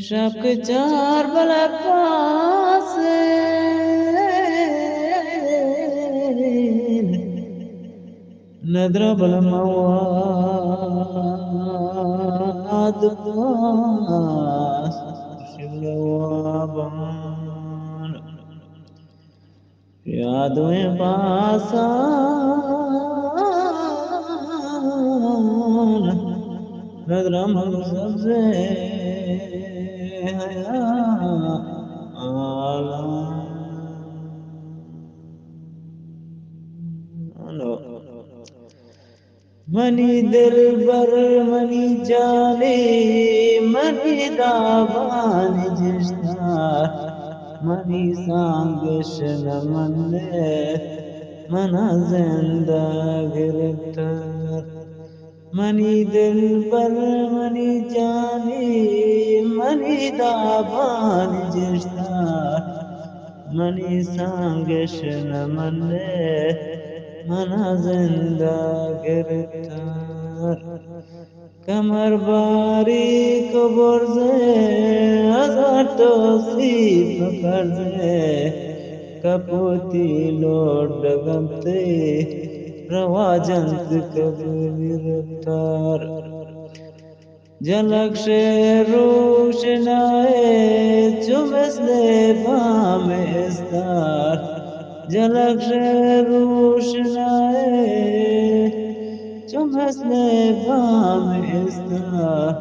شپ کہ چار بلے پاس ندر بل مواد پاس شلوابان یادویں پاسان ندرم سبز حیالان۔ منی دلبر، منی جانے، منی دابانی جشتار، منی سانگش نہ منے، منا زندہ گرفتار۔ منی دلبر، منی جانے، منی دابانی جشتار، منی سانگش نہ منے، منا زندہ گرفتار۔ کمر باریک و برزیں، ہزار توصیف کرزیں، کپوتی لوڈ گنتے، رواج انت کبیر تار۔ جلک شے روشنائے چو مثل بام استار، جلک شے روشنائے چو مثل بام استار۔